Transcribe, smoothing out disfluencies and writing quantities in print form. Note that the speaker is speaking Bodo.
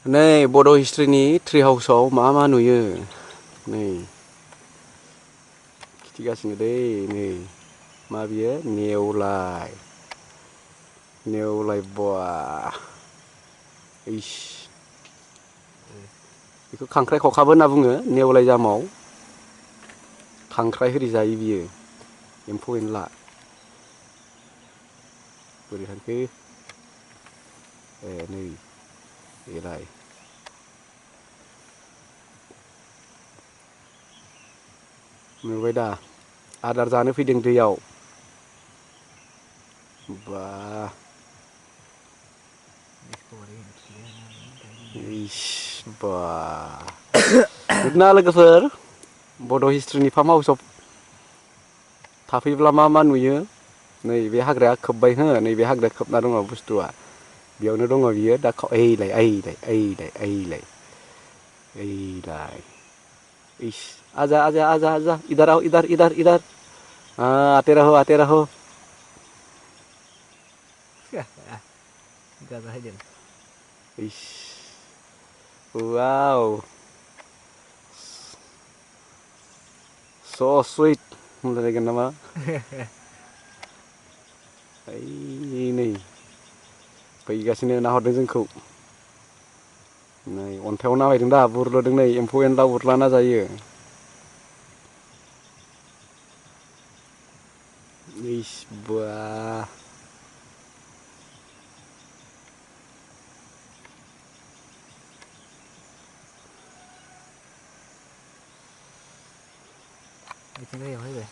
नै बड' हिस्ट्रिनि ट्रि हाउसआव मा नुयो नै खिथिगासिनो दै नै मा बियो नेवलाय बा इस बेखौ खांख्राइ खखाबो होनना बुङो नेवलाय जामाव खांख्राइ हिरि जायो बियो एम्फौ एनला बोरै थांखो ए नै बेलाय नुबाय दा आदार जानो फैदों दैयाव बा इस बा बिदिना लोगोफोर बड' हिस्ट्रिनि फार्म हाउसआव थाफैब्ला मा नुयो नैबे हाग्राया खोबबाय हो नैबे हाग्राया खोबना दङ बुस्थुआ बेयावनो दङ बियो दा ओइलाय इस आजा इधर आओ इधर आते रहो इस वाव so sweet होनलायगोन नामा ओइ नै फैगासिनो नाहरदों जोंखौ नै अन्थाइआव नामायदों दा बुरलुदों नै एम्फौ एनला उरलाना जायो इस बा Itu ya,